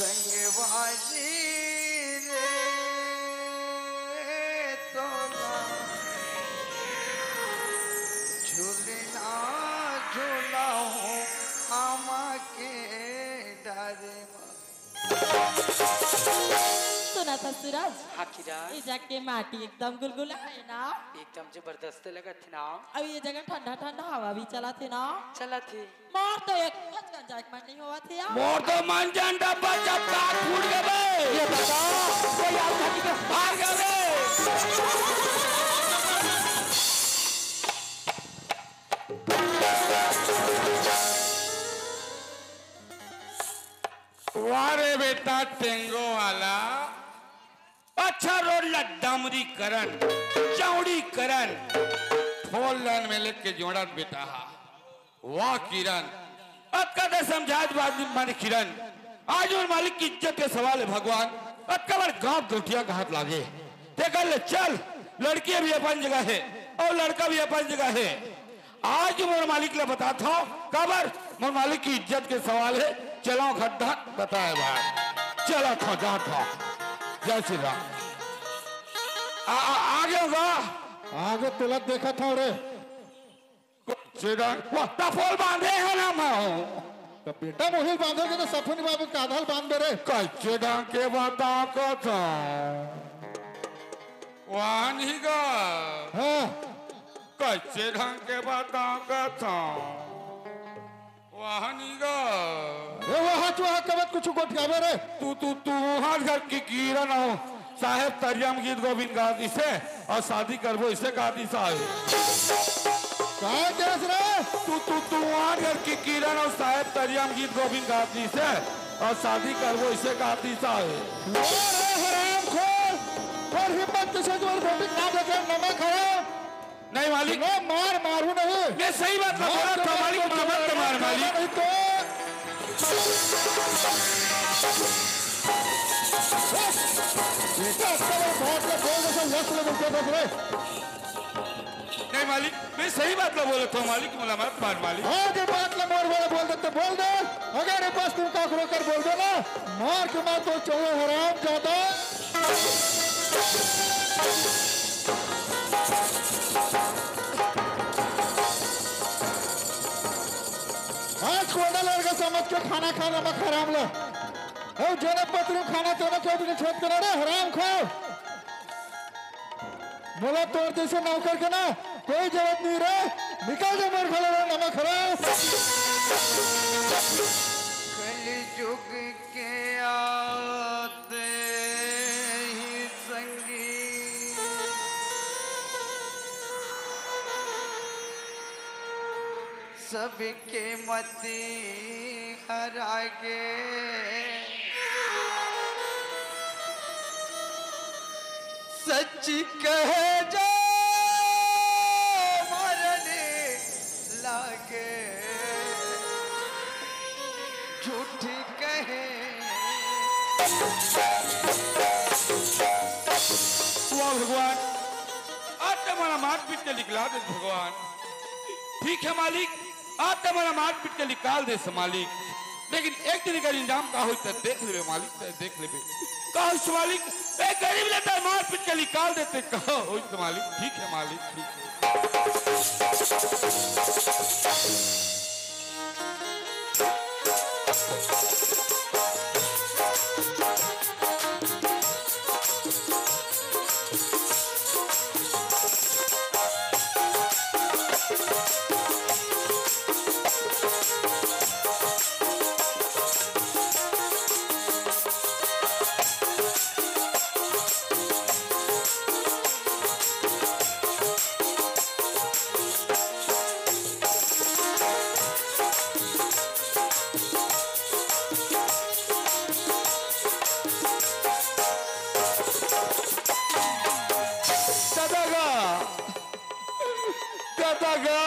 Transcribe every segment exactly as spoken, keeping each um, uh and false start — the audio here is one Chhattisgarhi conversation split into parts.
संगवारी रे तोला झुलना झुलाऊं आमा के डारे मा। सुना था सूरज, हाँ किरण। ए जग के माटी एकदम गुलगुला हे ना? एकदम जबरदस्त लगत हे ना? अउ ए जगह ठंडा ठंडा हवा भी चलत हे ना? चलत हे। मोर तो एक कुछ गंजाय के मन नहीं होवत हे यार। मोर तो मन जन डब्बा चपका फूट गए। ये बता, कोई आदमी के भाग गए। वाह रे बेटा टेंगो वाला, अच्छा रोड ला डामरी करन, चौड़ी करन, फोर लेन में लेके जोड़न बेटा हा। वाह किरण, अतका दे समझात बात माने किरण, आज मोर मालिक की इज्जत के सवाल हे भगवान, अतका बड़ गांव गोटिया के हाथ लागे। ते कर ले चल, लड़की भी अपन जगह हे अउ लड़का भी अपन जगह हे। आज मोर मालिक ले बतात हव, काबर मोर मालिक की इज्जत के सवाल हे। चलव खड्डा बताए बार, चलत हव, जात हव। जय श्री राम। आ, आ, आगे होगा। आगे तुलत देखत हव रे। कच्चे डांग, वाह, तपोल बांधे हे ना मैं। त बेटा मोहिल बांधे के त सफुनी बाबू के आधा ल बांध दे रे। कच्चे डांग के बताव कथव। वाह नहीं गा। हाँ। कच्चे ढंग के बताव कथव। वाह नहीं गा। ए, वाह, तू हा कबत कुछ गोठियावे रे। तू, तू, तू हाथ घर की किरण हो। साहेब तरिया म गीत गोविंद गा दिसे अउ शादी करबो इसे गा दिस हे। का कहेस रे? तू, तू, तू हाथ घर की किरण हो। साहेब तरिया म गीत गोविंद गा दिसे अउ शादी करबो इसे गा दिस हे। अरे हरामखोर, तोर हिम्मत किसे जोर बेटी का देखे नमक हराम। नहीं मालिक। मैं मार मारू नहीं। मैं सही बात ला बोलत हव मालिक, मत मार मालिक। नहीं तो बेटा, अब तो मैं बहुत ले बोल दे, सब लस ले मुझे बस रे। नहीं मालिक, मैं सही बात ला बोलत हव मालिक, मोला मत मार मालिक। हाँ, जो बात ला मोर वाला बोल दे तो बोल दे, अगर ये बस तुम का करो कर बोल दे ना, मार के मार तो चलो हराम ज्यादा। आज कोंडा लड़का समझ के खाना खाना में खराब ला। ए, जेने पतरू खाना तेने के भी छेद करे रे, हराम खाओ। मोला तोर जैसे नौकर के ना कोई जरूरत नहीं रे। निकल जा मोर घर ले, नमक हराम। कलयुग के आते ही संगी सबके मति हरा गे। सच कहे जो मरने लागे, झूठ कहे। वाह भगवान, आज तो हमारा मारपीट के निकला दे भगवान। ठीक है मालिक, आज तो हमारा मारपीट के निकाल दे से मालिक, लेकिन एक दिन का इंजाम का होई त देख लेबे मालिक, त देख लेबे। का होई से मालिक, ए गरीब ले त मारपीट के निकाल देते, का होई त मालिक? ठीक है मालिक, ठीक है। दादा गा, दादा गा।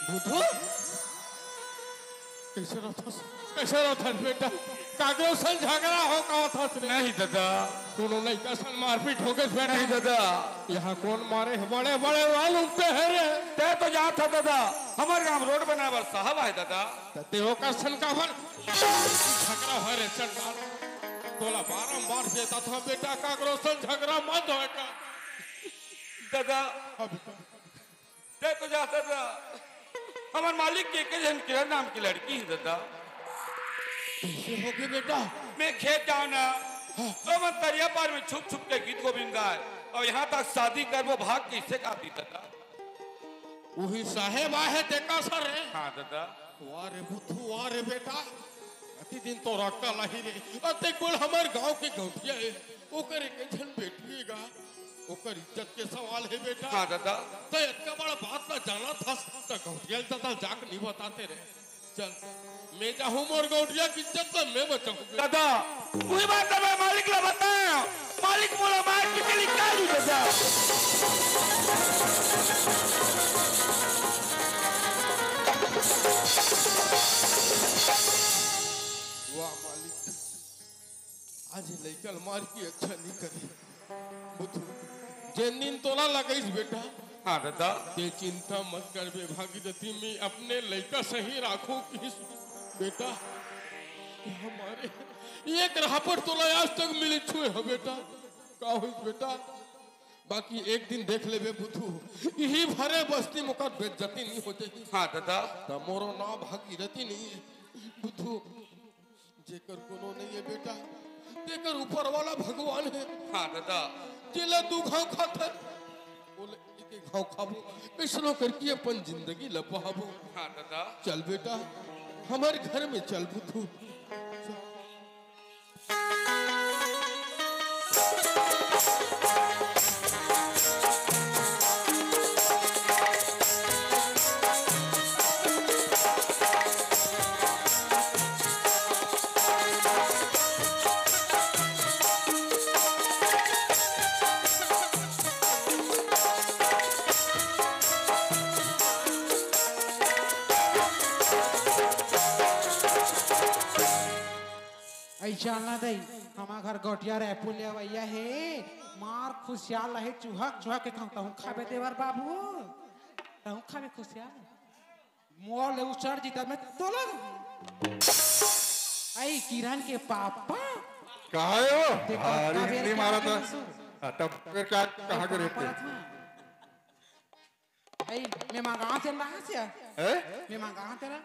बुधू, कैसे रथस? कैसे रथस बेटा? कागे उसन झगड़ा हो का होथस रे? नहीं दादा। कोनो लइका सन मारपीट हो गए बेटा। नहीं दादा। यहाँ कौन मारे है? बड़े बड़े मालूम पे है रे। तय तो जात था दादा। हमर गांव रोड बनाए बर साहब आए दादा। त ते ओकर सन काबर झगड़ा होय रे चंडाल? तोला बारंबार चेतात हंव बेटा, काकरो सन झगड़ा मत होय का। दादा, अब ते तो जा दादा, हमर मालिक के एक झन किरण नाम के लड़की हे दादा। कइसे होगे बेटा? मैं खेत जांव ना, हाँ। ओमन तरिया पार में छुप छुप के गीत गोविंद गाय, अउ इहां तक शादी करबो भाग कइसे काटी दादा? उही साहेब आहे तेका सर हे। हाँ दादा। वाह रे बुद्धू, वाह रे बेटा, अति दिन तोर अक्कल आही रे। अते कुल हमर गांव के गौंटिया हे, ओकर एक झन बेटी हे गा, ओकर इज्जत के सवाल हे बेटा। हाँ दादा। त एतका बड़ा बात ला जानत हस, त गौंटिया ल त जाके नहीं बताते रे। चल, मैं जाहूं मोर गौंटिया के इज्जत ला मैं बचाहूं। दादा, उही बात ला मैं मालिक ला बताया। मालिक मोला मार पीट के निकाल दू दादा। वाह मालिक, आज ये लइका ल मार के अच्छा नहीं करे। बुद्धू, जेन दिन तोला लगाइस बेटा, हाँ दादा। ते चिंता मत करबे भागीरथी, मैं अपने लइका सही राखूं किहिस बेटा। हमारे एक रापट तोला आज तक मिली छुए हो बेटा। का होइस बेटा? बाकी एक दिन देख लेबे बुद्धू, इही भरे बस्ती म ओकर बेइज्जती नहीं हो जाही। हाँ दादा। त मोरो नाम भागीरथी नहीं हे बुद्धू। जेकर कोनो नहीं हे बेटा, तेकर ऊपर वाला भगवान हे। हाँ दादा। जेला दू घांव खाथन, ओला एक एक घांव खाबो, कइसनो करके अपन जिंदगी ल पहाबो। हाँ दादा। चल बेटा, हमर घर में चल बुद्धू। अई चल ना दई, हमर घर गौंटिया रैपुर ले अवइया हे, मार खुसियार लहे चुहक चुहक के खाहूं, तहूं खाबे देवर बाबू, तहूं खाबे खुसियार। मोर ले उचड़ जी त मैं तोला। अई किरण के पापा। कहा हे वो? ते भारी कतका बेर हिंदी के मारा आगे था। हंसू? हाँ, तब फिर क्या, कहाँ के रहते? पापा था। अई, मैं मंगावंव तेला से। हैं? मैं मंगावंव तेला।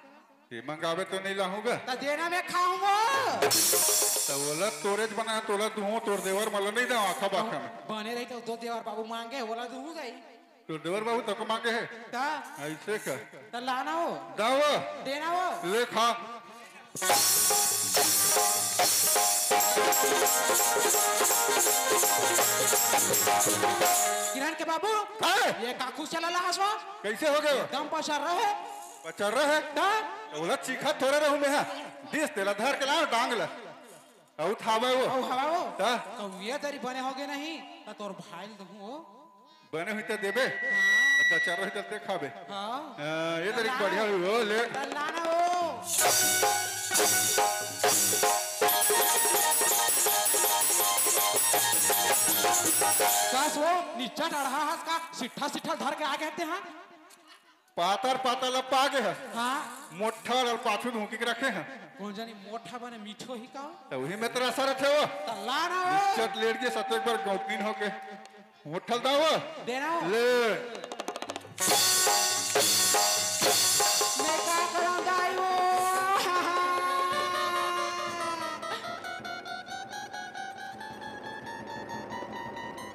ये मंगावे तो नहीं लाहूंगा। त देना मैं खाहूंगा। त ओला तोरेच बनाया, तोला दूहूं, तोर देवर मला नहीं देवंव आखा बाखा में। बने रही त दो देवर बाबू मांगे, ओला दूहूं जाई। तोर देवर बाबू तको मांगे हे? त? अइसे का? त लाना हो। दावा। देना हो। ले खा। किरण के बाबू, हैं? ये का खुसियार ला हसवा? कइसे हो गे? एकदम पचर्रा हे। पचर्रा हे? त? ओला चीखत थोरे रहूं मैं, हाँ। दिस तेला धर के लाव डांग ला। अउ खाबे वो। अउ हवा वो। त? त ये तरी बने होगे नहीं, त तोर भाई ल दूहूं वो। बने होही त देबे। हाँ। त पचर्रा होही त ते खाबे। हाँ। हाँ, ये तरी बढ़िया होही वो, ले। त लाना वो। कस वो, निच्चट अड़हा हस का, सिट्ठा सिट्ठा धर के आगे हते, हाँ? पातर पातर ला पागे हस। हाँ। मोट्ठा वाला पाछू धोंकी के रखे हस। कोन जानी मोट्ठा बने मीठो ही का हो? त उही में तो रसा रथे वो। त लाना वो। निच्चट लेट गे सतेक बार गौंतीन होके। मोट्ठा ल दावा। देना हो। ले। मैं का करंव दाई वो?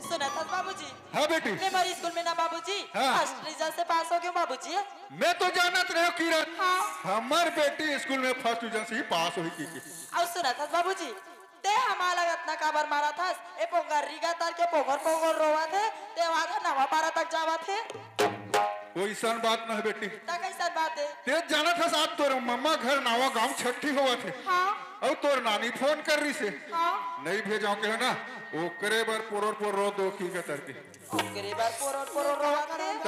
सुनत हस बाबूजी? हाँ बेटी। मैं मोर स्कूल में ना बाबूजी, हाँ। फर्स्ट डिवीजन से पास हो गेंव बाबूजी। मैं तो जानत रहेंव किरण, हाँ। हमर बेटी स्कूल में फर्स्ट डिवीजन से ही पास होही कहिके। अउ सुनत हस बाबूजी, ते हमला अतना काबर मारत हस? ए पोंगरी गा तर के पोंगर पोंगर रोवत हे, ते वहां का नवा पारा तक जावत हे। ओइसन बात न हे बेटी। त कइसन बात हे? ते जानत हस आज तोर मम्मा घर नवा गांव छट्ठी होवत हे। हाँ। अउ तोर नानी फोन कर रहिसे। हाँ। नहीं भेजंव कहे ना, ओकरे बर पोरोर पोरोर रो दोखी के तरके। ओकरे बर पोरोर पोरोर रोवत हे। त?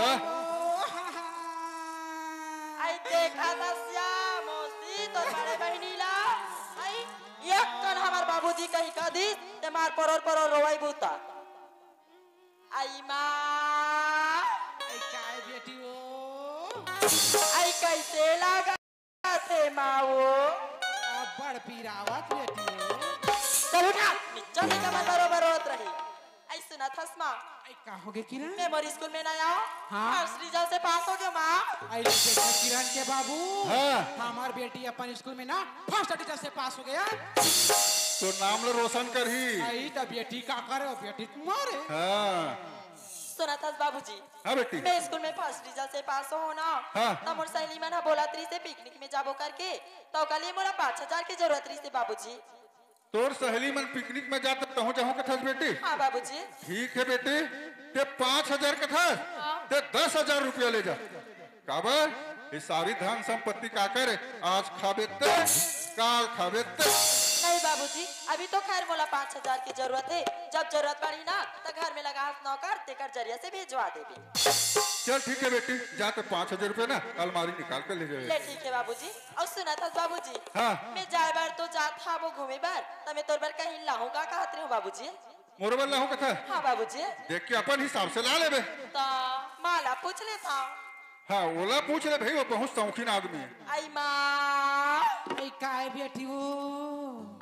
अई देखा त श्याम मौसी तोर बड़े बहिनी ला। अई एक कन हमर बाबूजी कहि का दिस, ते मार पोरोर पोरोर रोवई बूता। अई माँ। अई काय बेटी वो? आई कैसे लागत हे माँ वो? अब्बड़ पिरावत बेटी। चल उठा, निच्चा से कमर बरोबर होत रही। आई सुनत हस माँ? आई का होगे किरण? मैं मोर स्कूल में ना आव। हाँ। फर्स्ट डिवीजन से पास होगे माँ। आई ले देखा किरण के बाबू। हाँ। हमार बेटी अपन स्कूल में ना फर्स्ट डिवीजन से पास होगे। तो नाम ला रोशन करही। आई त बेटी का करे, बेटी तुम्हारे। हाँ। सुनत हस बाबूजी? हाँ बेटी। मैं स्कूल में फर्स्ट डिवीजन से पास हों ना। हाँ। त मोर सहेली मन ह बोलत रहिसे पिकनिक में जाबो करके, त ओकर लिए मोला पाँच हजार के जरूरत रहिसे बाबूजी। तोर सहेली मन पिकनिक में जात तहूँ जाहूँ कथस बेटी? हाँ बाबूजी। ठीक हे बेटी, ते पाँच हजार कथस, हाँ। ते दस हजार रुपया ले जा। काबर? ये सारी धन संपत्ति काकर हे? आज खाबे ते, काल खाबे ते। नहीं बाबूजी, अभी तो खैर मोला पाँच हजार के जरूरत हे। जब जरूरत पड़ही ना, त घर में लगा हस नौकर, तेकर जरिया से भेजवा देबे। चल ठीक हे बेटी, जा तो पाँच हजार रुपया ना अलमारी निकाल के ले जाबे। ले ठीक हे बाबूजी। अउ सुनत हस बाबूजी? हाँ। मैं जाए बर तो जात हवों घूमे बर, त मैं तोर बर कहीं लाहूँ का कहत रहेंव बाबूजी? मोर बर लाहूँ कथस? हाँ बाबूजी। देख के अपन हिसाब से ला लेबे। त माँ ला पूछ लेथंव। हाँ, ओला पूछ ले भाई, वो बहुत शौकीन आदमी हे। आई माँ। आई काय बेटी वो?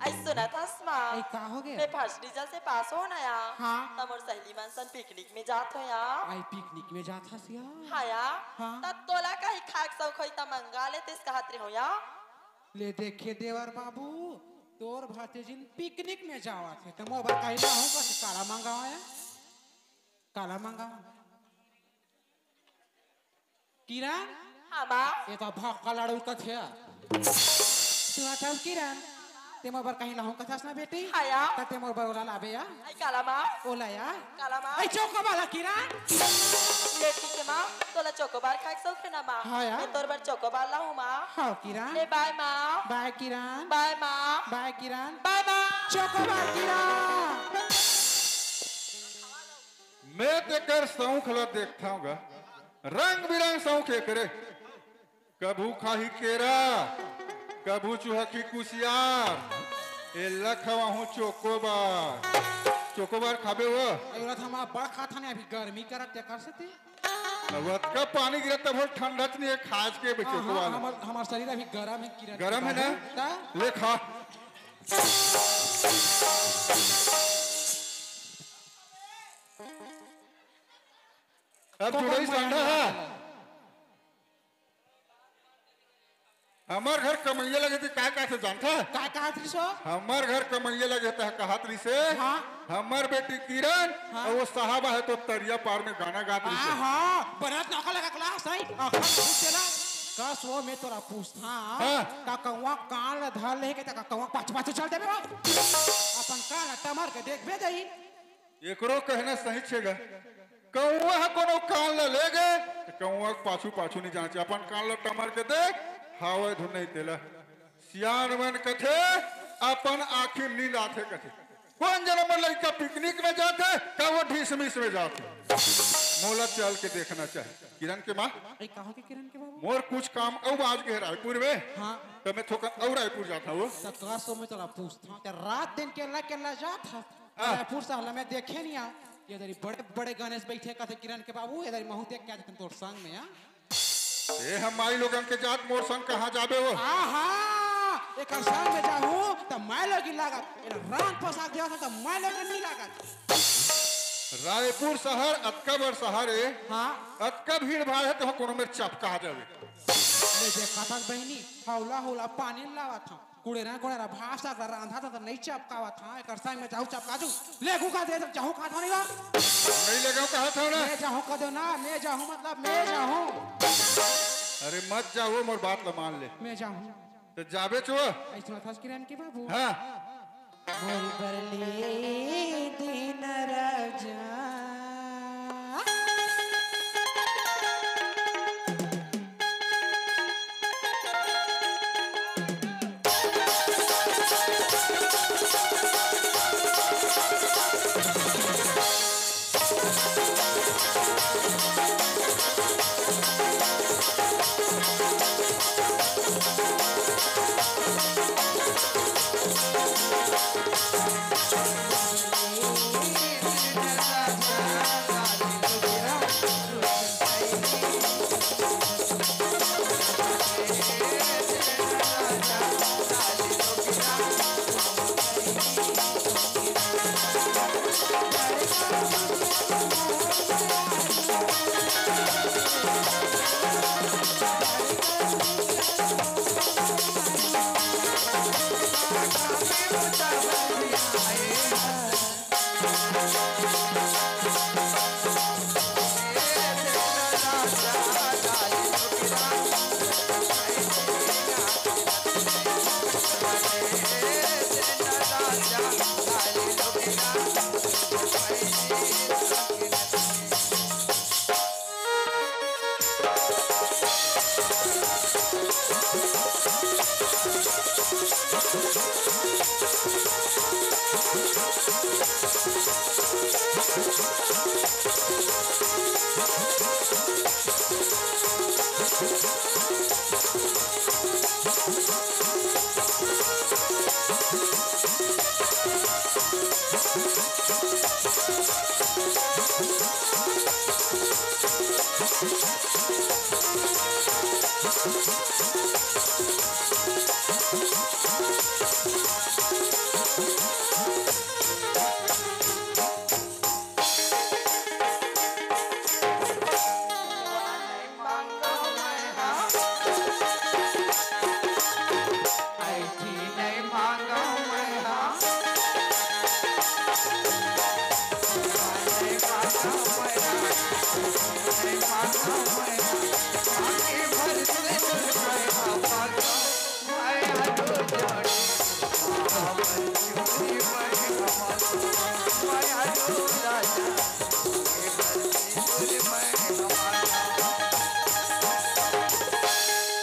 आई सुनत हस माँ? आई का होगे? मैं फर्स्ट डिवीजन से पास हों ना या। हाँ। त मोर सहेली मन संग पिकनिक में जात हों या। आई पिकनिक में जात हस या? हाँ या। हाँ। त तोला कहीं खाए के शौक होही त मंगा लेतेस कहत रहेंव या। ले देखे देवर बाबू, तोर भतीजिन पिकनिक में जावत हे, त मोर बर कहीं लाहूँ कथस, काला मंगावंव या? काला मंगावंव? किरण? हाँ माँ। ये तो भक्का लड़ू कथे। तू आ चल किरण, ते मोर बर कहीं लाहूँ कथस ना बेटी? हाँ या। त ते मोर बर ओला लाबे या? आई काला माँ? ओला या? काला माँ? आई चोकोबार ला किरण। ले ठीक हे माँ, तोला चोकोबार खाए के शौक हे ना माँ? हाँ या। मैं तोर बर चोकोबार लाहूँ माँ। हाँ किरण। ले बाय माँ। बाय किरण। बाय माँ। बाय किरण। बाय माँ। चोकोबार किरण। मैं तेकर शौक ला देखथंव गा, रंग बिरंग शौक एकरे। कभू खाही केरा, कभू चुहकी कुसियार, एला खवाहूँ चोकोबार। चोकोबार खाबे वो? अरे, रात हम बड़ खात हन, अभी गर्मी करत तेकर सेती। अब अतका पानी गिरत हे, ठंडा च नहीं हे, खास के बे हाँ, चोकोबार। हाँ, हमार, हमार शरीर अभी गरम हे, किरण गरम हे ना? ता? ले खा। अब चोकोबार चुड़ई सांडा हे। हमर घर कमइया लगे ते काय कहाथे जानथस? काय कहात रहिस ओ? हमर घर कमइया लगे ते कहत रहिसे, हाँ। हमर बेटी किरण हाँ। अउ वो साहब हे तो तरिया पार में गाना गात रहिसे। हाँ, हाँ, बनत नौका लगा क्लास है, अखन पूछ देला। कस वो मैं तोला पूछथंव, हाँ। का कौवा कान ला धर लेहे के त का कौवा पाछू पाछू चल देबे वो? अपन कान ला टमर के देखबे दई। एकरो कहना सही छे गा। कौवा ह कोनो कान ल ले गे, त कौवा के पाछू पाछू नहीं जाना चाहिए। अपन कान ल टमर के देख, हावय धुन नहीं तेला। सियान मन कथे, अपन आँखी नींद आथे कथे। कोन जनम म लइका पिकनिक में जाथे, का वो ढिसमिस में जाथे? मोला चल के देखना चाहिए। किरण के माँ, अरे, कहाँ के किरण के बाबू? मोर कुछ काम अउ बाच गे रायपुर में, हाँ। त मैं थोकन अउ रायपुर जात हँव। त का सो मैं तोला पूछत हँव, ते रात दिन केला केला जात हस? हाँ। रायपुर सहर ल मैं देखे नहीं आ। ये दरी बड़े बड़े गणेश बैठे कथे किरण के बाबू, ये दरी महूँ देख के आ जाथन तोर संग में, हाँ? ए हम माई लोगन के जात, मोर संग कहाँ जाबे वो? आहा, एकर संग में जाहूँ त माई लोगिन लागत, एला रांग फंसा के जाहूँ त माई लोगिन नहीं लागत। रायपुर सहर अतका बड़ सहर हे, हाँ। अतका भीड़ भाड़ हे, त कोनो मेर चपका जाबे। ले देख कथस बहिनी, हौला हौला पानी लावत हँव। कुड़ेरा कुड़ेरा भात साग ला रांधत हँव त नहीं चपकावत हँव, एकर संग में जाहूँ चपका जहूँ। ले गू का दे, जाहूँ खात हँव नहीं गा। नहीं ले गू कहत हँव ना। मैं जाहूँ कह दो ना, मैं जाहूँ मतलब मैं जाहूँ। अरे मत जा वो, मोर बात ला मान ले। मैं जाहूँ। त जाबे चो। अइसे मत हँस किरण के बाबू। हाँ। मोर बर ले दे न राजा।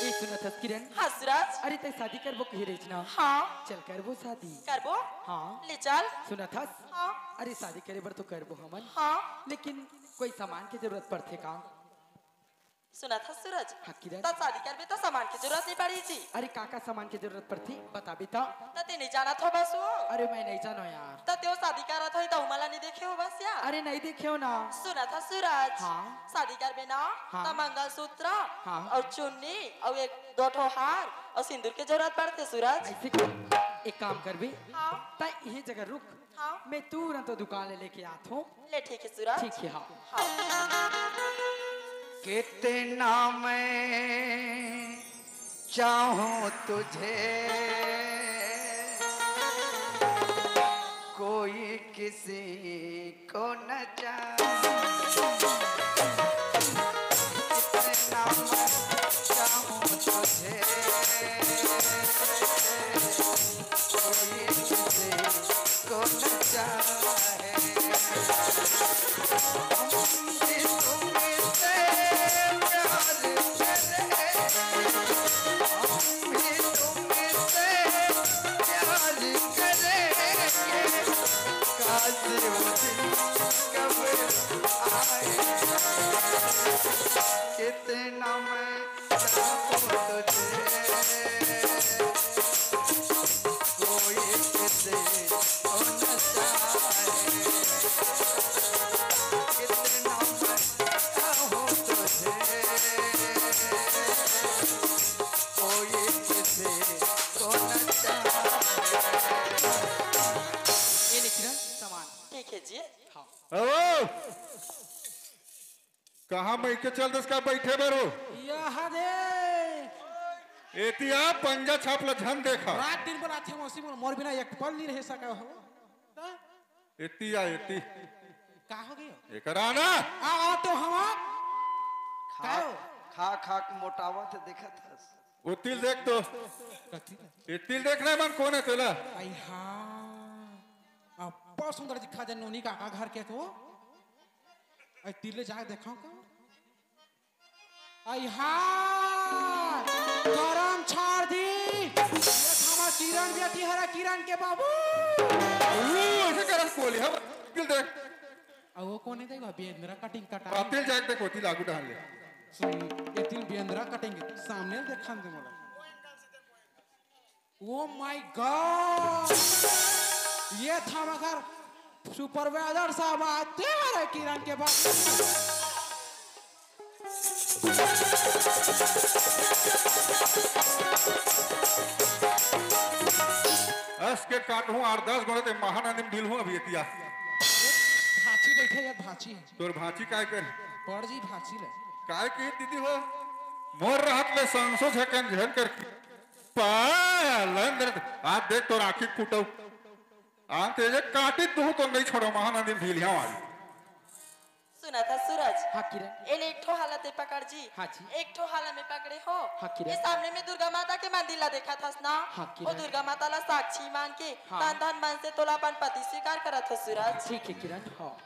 ए, सुनत हस किरण? हाँ, सूरज। अरे, तैं शादी करबो कहे रहिस ना? हाँ। चल, करबो शादी। करबो? हाँ। ले चल। सुनत हस? हाँ। अरे, शादी करे बर तो करबो हमन। हाँ। लेकिन कोई सामान के जरूरत पड़थे का? सुनत हस सूरज? हाँ, किरण। त शादी करबे त सामान के जरूरत नइ पड़ही जी। अरे, का का सामान के जरूरत पड़थे, बताबे त। त तैं नइ जानत होबस वो? अरे, मैं नइ जानों यार। त तैं वो शादी करत होही त उमन ला नइ देखे होबस यार? अरे, नइ देखे हों ना। सुनत हस सूरज? हाँ। शादी करबे ना, हाँ। त मंगलसूत्र, हाँ। अउ चुन्नी, अउ एक दो ठो हार, अउ सिंदूर के जरूरत पड़थे सूरज। अइसे कर, एक काम करबे। हाँ। तैं इही जगह रुक। हाँ। मैं तुरंत वो दुकान ले लेके आत हों। ले, ठीक हे सूरज। ठीक हे, हाँ। हाँ। कितना मैं चाहूं तुझे, कोई किसी को न जाने। कितना मैं चाहूं तुझे, कोई किसी को न चाहे। हम भी तुमसे प्यार करें, हम भी तुमसे प्यार करेंगे। काश वो दिन कब आए। कितना मैं चाहूं तुझे, कोई किसी को न चाहे। कितना मैं चाहूं तुझे, कोई किसी को न चाहे। ये ले किरण, सामान। ठीक हे जी। हाँ। हेलो। कहाँ मइके चल देस का बइठे बर हो? यह दे। एती आ, पंजा छाप ल झन देखा। रात दिन बोलाथे मौसी मोर, मोर बिना एक पल नइ रह सका हो। त? एती आ, एती। का हो गयो? एकरा ना। आ, आ तो हवा। खा, का हो? खा, खा के मोटावत हे, देखत हस। वो तिल देख तो। कथी? ये तिल देखना मन कोन हे तेला? आई हाँ। अब बहुत सुंदर दिखा दे नोनी काका घर के तो। आई तिल ले जाके देखाओ का? आई हाँ, करम छाड़ दी। ये थामा किरण बेटी हरा, किरण के बाबू। ओ, ऐसे करम कोली, हाँ, तिल देख। आ वो कोन हे देखो, बेंद्रा कटिंग कटा। आ, तिल जाके देखो, तिल आगू डाल ले। सुन, ये तिल बेंद्रा कटिंग सामने देखन दे मोला। Oh my God! ये था मगर सुपरवाइजर साहब आते हरे किरण के बाद। अस के काटहूँ आठ दस गोड़े ते महानंदी में ढील हूँ अभी एतिया। भाची बैठे या भाची। तोर भाची काय कर? पड़ जी भाची ले। काय कही दीदी हो? मोर रहत ले संसो झकन झन कर। पालन दे। आज देख तोर आँखी फूटो। आन तेजे काटी तू तो नहीं छोड़ो महानंदी भीलिया वाली। सुना था सूरज। हाँ किरण। एने एक ठो हाला ते पकड़ जी। हाँ जी। एक ठो हाला में पकड़े हो। हाँ किरण। ये सामने में दुर्गा माता के मंदिर ला देखा थस ना? हाँ वो किरण। दुर्गा माता ला साक्षी मान के हाँ। तन धन मन से तोला अपन पति स्वीकार करत हो सूरज। ठीक है किरण। हाँ।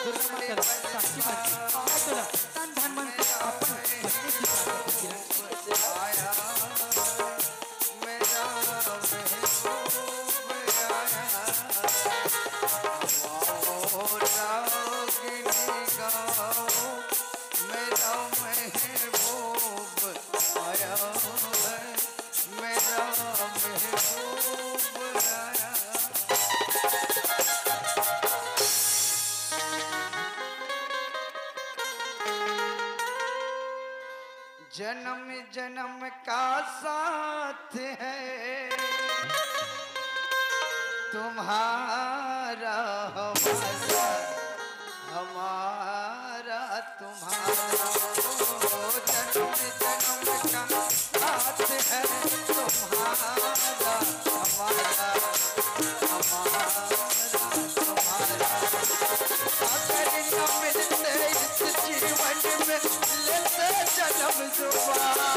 दुर्गा माता ला साक्षी मान के मैं तोला तन धन मन से अपन पति स्वीकार करत हो किरण। जन्म जन्म का साथ है तुम्हारा हमारा, हमारा तुम्हारा। जन्म जन्म का साथ है तुम्हारा हमारा, हमारा तुम्हारा। अगर न मिलते इस जीवन में, लेते जन्म दोबारा।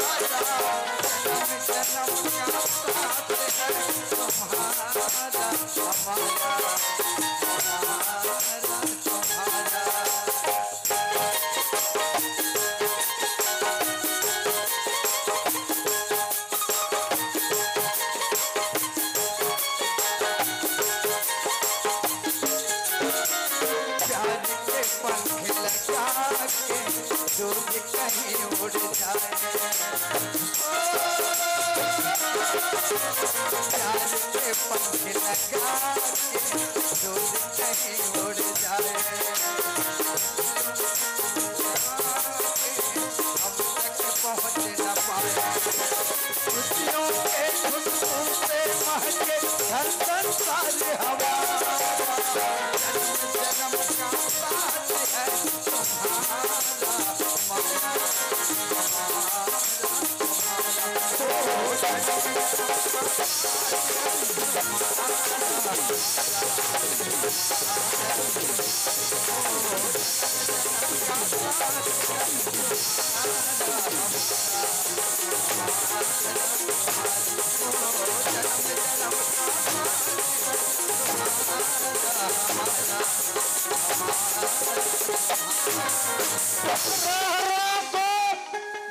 जन्म जन्म का साथ है तुम्हारा, हमारा, हमारा तुम्हारा। प्यार के पंख लगा के दूर कहीं उड़ जाए। प्यार के पंख लगा के दूर कहीं उड़ जाए। हम तक पहुँच न पाए। खुशियों के धुनधुन से महके हर संसार हमारा। जन्म जन्म का साथ है तुम्हारा, हमारा, हमारा।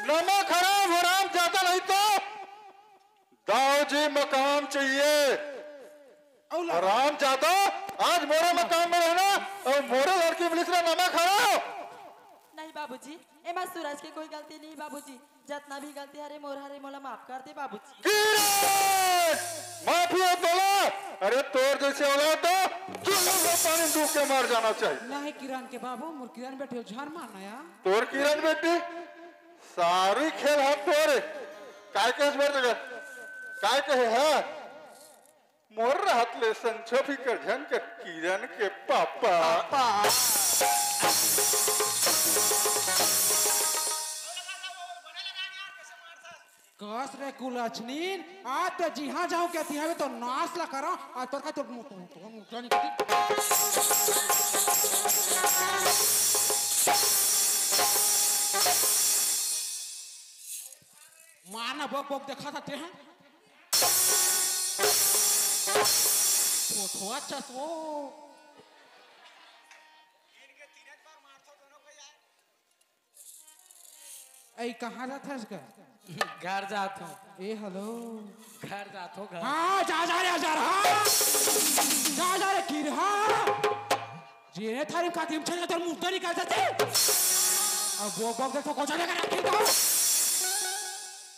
नमक हराम, हराम ज्यादा नहीं तो दाऊ जी मकान चाहिए। अउ ला- हराम ज्यादा, आज मोरे मकान में रहना अउ मोरे लड़की मिलिस ना, नमक हराम। नहीं बाबूजी, एमा सूरज के कोई गलती नहीं बाबूजी, जतना भी गलती हरे मोर हरे, मोला माफ कर दे बाबूजी। किरण! माफी है तोला? अरे तोर जैसे औलाद तो जुलूम में पानी डूब के मर जाना चाहिए। नहीं किरण के बाबू, मोर किरण बेटी झन मानना यार। तोर किरण बेटी सारी खेल हाथ तोरे। काय कहे बर जगह? काय कहे है? मोर रहत ले संचो फिकर झन कर किरण के पापा। पापा। कस रे कुलछनीन, आज तो जिहाँ जाऊँ के तिहाँ भी तो नाश ला करा, आ तोर का तो मु-, तो, तो, मुद्रा निकली। मारना बोक बोक देखा था ते हैं। फोटो अच्छा सो। ए, कहाँ जात हस गा? घर जात हूँ। ए, हेलो। घर जात हूँ, घर। हाँ, जा, जा रे, जा रहा। जा, जा रे, गिर, हाँ। जेने थारी कातिम छे तोर मुद्दा निकल जाते। अब वो बग देखो, कोचा लगा रखे तो।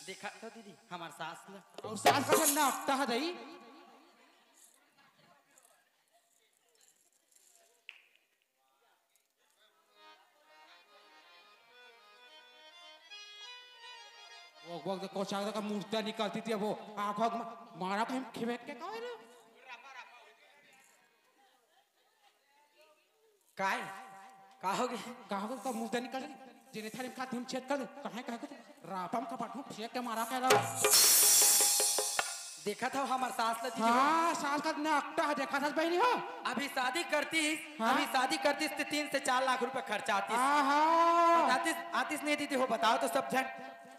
देखा तो दीदी, हमार सास ला। और सास का ना अकता है दई। वो, वो, वो कोचाक का मुर्दा निकलती थी, वो आँखों में मारा कहीं खिवेक के का है रे? काय? का हो गया? का हो गया? तो मुर्दा निकल जेने थारी में खाती हम छेद कर दे, कहे कहे कुछ रापम का पटू फेंक के मारा के ला। देखा था हमार सास ला दीदी हो? हाँ, सास का ने अकटा है, देखा था बहनी हो? अभी शादी करतीस, हाँ? अभी शादी करतीस तो तीन से चार लाख रुपए खर्चा आतीस। आहा। बतातीस, आतीस नहीं दीदी हो, बताओ तो सब झन।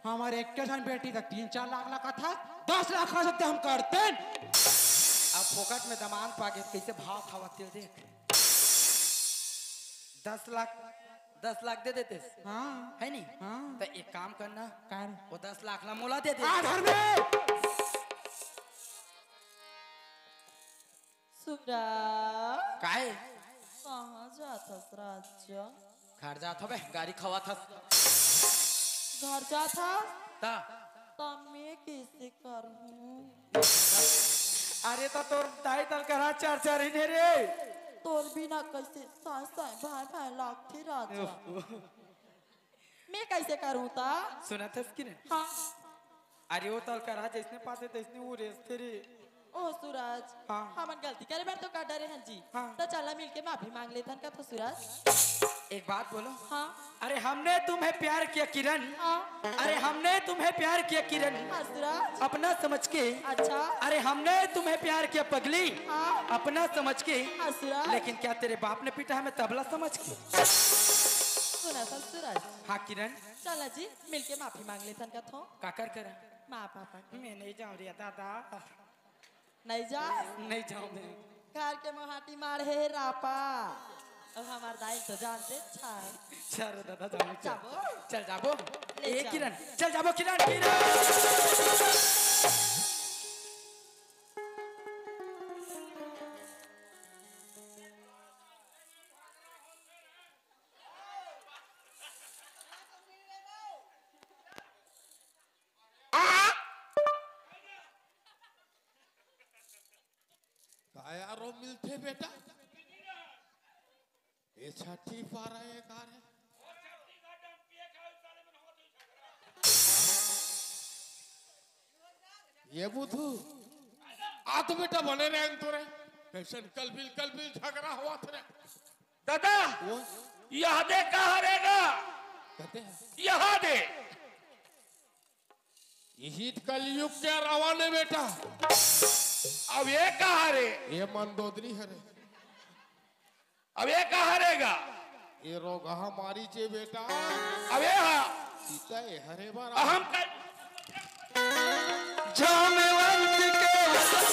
हमारे एक के झन बेटी तक तीन चार लाख लगा था, दस लाख खर्च होते हम करते। अब फोकट में दमान पाके कैसे भाव खावा तेल देख। दस लाख, दस लाख दे देते। हाँ। है नी? हाँ। तो एक काम करना, का रे? वो दस लाख ला मोला दे दे। आ, धर्मे! सुराज। काहे? कहाँ जात हस राजा? घर जात हवे, गारी खवात हस। घर जात हस? ता? त मैं कैसे करहूँ? अरे, त तोर दाई दल करा चार चार ही ने रे। तोर बिना कैसे साय साय भाय भाय लागथे राजा? मैं कैसे करूँ ता? सुनत हस कि नहीं? हाँ। अरे, वो तल करा जैसने पाते तैसने वो रेसते रे। ओ सुराज, हाँ। हमन गलती करे बर तो कर डरे हन जी। हाँ। त चला मिलके माफी मांग लेथन का तो सुराज। एक बात बोलो। हाँ। अरे, हमने तुम्हें प्यार किया किरण। हाँ। अरे, हमने तुम्हें प्यार किया किरण। हाँ सुराज। अपना समझ के। अच्छा। अरे, हमने तुम्हें प्यार किया पगली। हाँ। अपना समझ के। हाँ सुराज। लेकिन क्या तेरे बाप ने पीटा हमें तबला समझ के? सुना था सुराज। हाँ किरण। चला जी, मिलके माफी मांग लेथन का थो। काकर करा? माँ पापा के। मैं नहीं जाऊँ रे दादा। नहीं जा? नहीं जाऊँ मैं। घर के मोहाटी मार हे रापा। अब हमार दाई तो जानते छा। चल दादा, जाऊँ, चल। जाबो? चल जाबो। ले ए जा। किरण, चल जाबो किरण, किरण। का यार वो मिलथे बेटा? ये छठी पारा ये का रे? ये बुधू, आ तो बेटा बने रहे तो रे। कैसन कलबिल कलबिल झगड़ा हुआ थे रे। दादा, वो? यह दे कहाँ रहेगा? कहते हैं। यह दे। यही तो कलयुग के रावण है बेटा। अब ये कहाँ रे? ये मंदोदरी है रे। अब ये कहाँ रहेगा? ये रोगहा मारी चे बेटा। अब ये हा। सीता ये हरे बार। अहम कर। जामवंत के वचन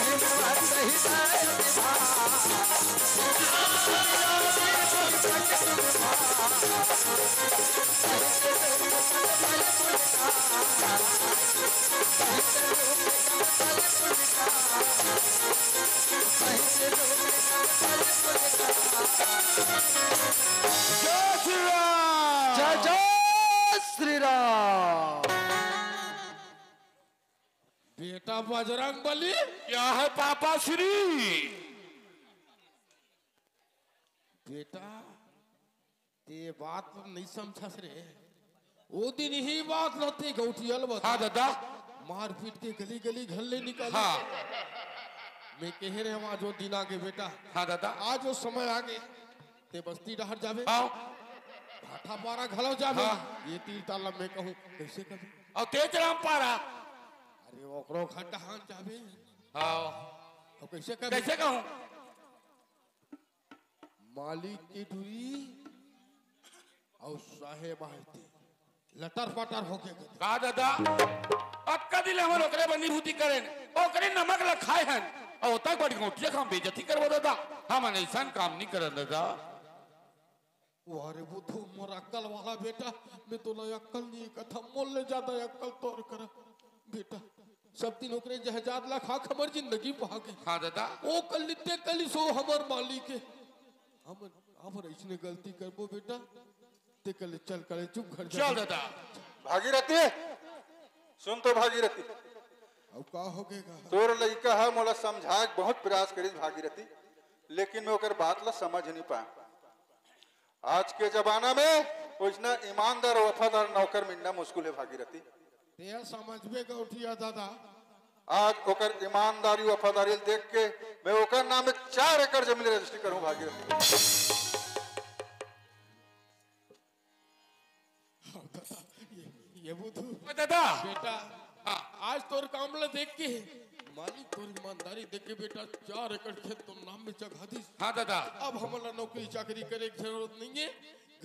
हिमवंत हिताय दिवा। जय श्री राम। जय जय श्री राम। बेटा बजरंग बली। क्या है पापा श्री? बेटा, ते बात नहीं समझस रे। वो दिन ही बात लते गौटियल बता। हाँ दादा। मारपीट के गली गली घर ले निकाल। हाँ। मैं कह रहे हूँ आज वो दिन आगे बेटा। हाँ दादा। आज वो समय आगे। ते बस्ती डहर जाबे। हाँ। भाटा पारा घलो जाबे। हाँ। ये तीर ताला मैं कहूँ कैसे कबे? और तेज राम पारा। अरे ओकरो खड्डा हाथ जाबे। हाँ। और कैसे कबे? कैसे कहूँ? मालिक के डुरी अउ साहेब आए ते लटर पटर होके गे। का दादा, अतका दिन हमन ओकरे बनी भूती करेन, ओकरे नमक ल खाए हन, अउ ओतक बड़ी गोटिया खाम बेइज्जती करबो दादा, हमन अइसन काम नहीं करन दादा। वाह रे बुद्धू, मोर अक्कल वाला बेटा, मैं तोला अक्कल नहीं कथा, मोर ले ज्यादा अक्कल तोर करा बेटा। सब दिन ओकरे जहजाद ला खा के हमर जिंदगी पहा गे। हाँ दादा। ओ कलिते कलिसो हमर मालिक हे। हमन, हमर अइसने गलती करबो बेटा, ते कले चल कले चुप घर जा। चल दादा। भागीरथी, सुन तो भागीरथी। अब का हो गे गा? तोर लइका ह मोला समझाए के बहुत प्रयास करिस भागीरथी, लेकिन मैं ओकर बात ला समझ नहीं पाए। आज के जमाना में ओइसना ईमानदार, वफादार नौकर मिलना मुश्किल हे भागीरथी। तें समझबे गौटिया दादा। आज ओकर ईमानदारी, वफादारी देख के मैं ओकर नाम में चार एकड़ जमीन रजिस्ट्री करहूं भागीरथी। ये बुद्धू। ओ दादा। बेटा, हाँ। आज तोर काम ला देख के, मालिक तोर ईमानदारी देख के बेटा, चार एकड़ खेत तोर नाम में चघा दिस। हाँ दादा। अब हमन ला नौकरी चाकरी करे के जरूरत नहीं है।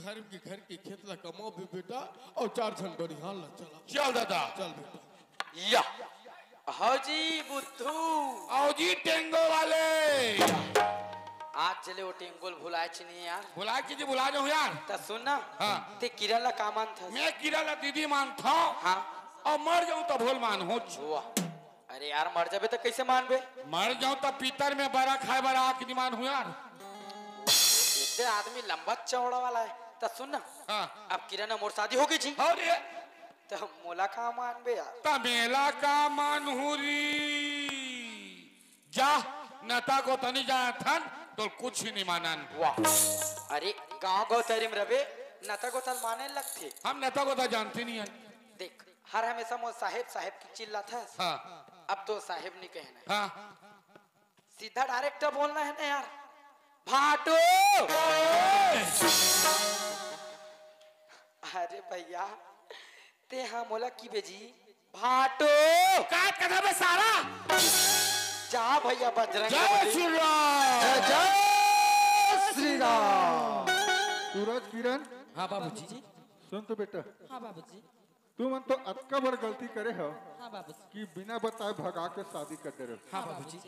घर के, घर के खेत ला कमाबे बेटा, अउ चार झन बनिहार ला चला। चल दादा। चल बेटा। या। हव जी बुद्धू। आओ जी टेंगो वाले। आज ले वो टेंगो ल भुलाएच नहीं यार। भुलाएच जी, भुला जाऊं यार। त सुन ना। हाँ। ते किरण ला का मानथस? मैं किरण ला दीदी मानथंव। हाँ। अउ मर जाऊं त भोल मानहूंच। वाह। अरे यार, मर जाबे त कइसे मानबे? मर जाऊं त पीतर में बरा खाए बर आके नहीं मानहूं यार। एते आदमी लंबा चौड़ा वाला हे। त सुन ना। हाँ। अब किरण अउ मोर शादी होगे जी। अरे। त मोला का मानबे यार? त मेला का मानहूं री? जा, नता गोता नहीं जानथन, तोला कुछ नहीं मानन। वाह। अरे, गांव गौतरी में रबे, नता गोता ल माने लगथे। हम नता गोता जानते नहीं हन। देख, हर हमेशा मोर साहेब, साहेब की चिल्लाथस। हाँ। अब तो साहेब नहीं कहना हे। हाँ। सीधा direct बोलना हे ना यार। भाटो। अरे भैया, ते हा मोला किबे जी? भाटो। का कथा बे सारा? जा भैया बजरंग जय बली। श्री राम। जय श्री राम। सूरज किरण। हाँ बाबूजी। सुन तो बेटा। हाँ बाबूजी। तुमन तो अतका बड़ गलती करे हव हाँ बाबूजी। कि बिना बताए भगा के शादी कर दे रहे हो। हाँ बाबूजी।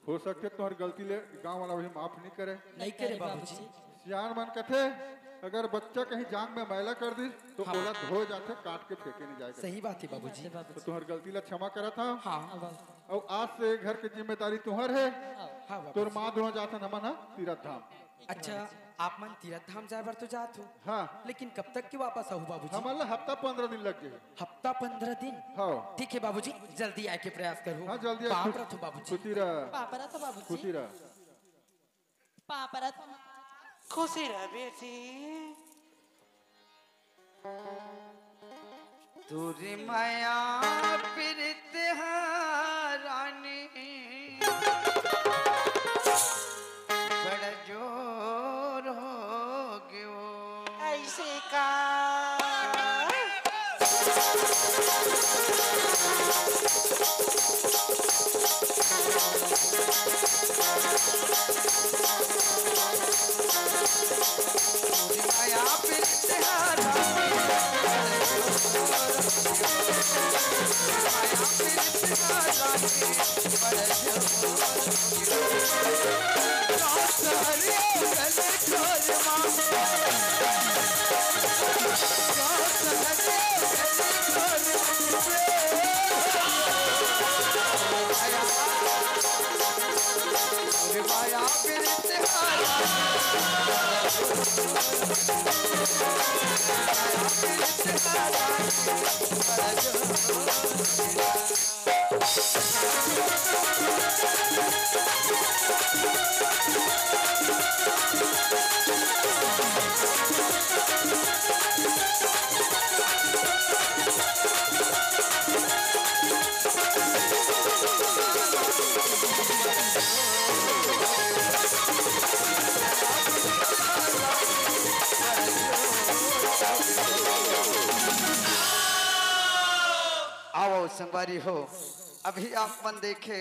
हो सकथे तुंहर गलती ले गांव वाला भी माफ नहीं करे। नहीं करे बाबूजी। सियान मन कथे, अगर बच्चा कहीं जांग में मैला कर दिस, तो हाँ। ओला धोए जाथे, काट के फेंके नहीं जाए। सही बात हे बाबूजी। तो तुंहर गलती ला क्षमा करत हंव। हाँ। अउ आज से घर के जिम्मेदारी तुंहर हे। हाँ बाबूजी। तोर माँ दुनो जाथन हमन ह तीरथ धाम। अच्छा, आप मन तीरथ धाम जाए बर तो जात हो। हाँ। लेकिन कब तक के वापस आहू बाबूजी? हमन ला हफ्ता पंद्रह दिन लग जाही। हफ्ता पंद्रह दिन? हाँ। ठीक हे बाबूजी, जल्दी आए के प्रयास करहू। हाँ, जल्दी आ, पाँव खुश-, परत हंव बाबूजी। खुशी रह। पाँव परत हंव बाबूजी। खुशी रह। पाँव परत हंव। खुशी रह बेटी। तोरी मया पीरित ह रानी बड़ जोर हो गयो। अइसे का? आओ संगवारी हो, अभी आप मन देखे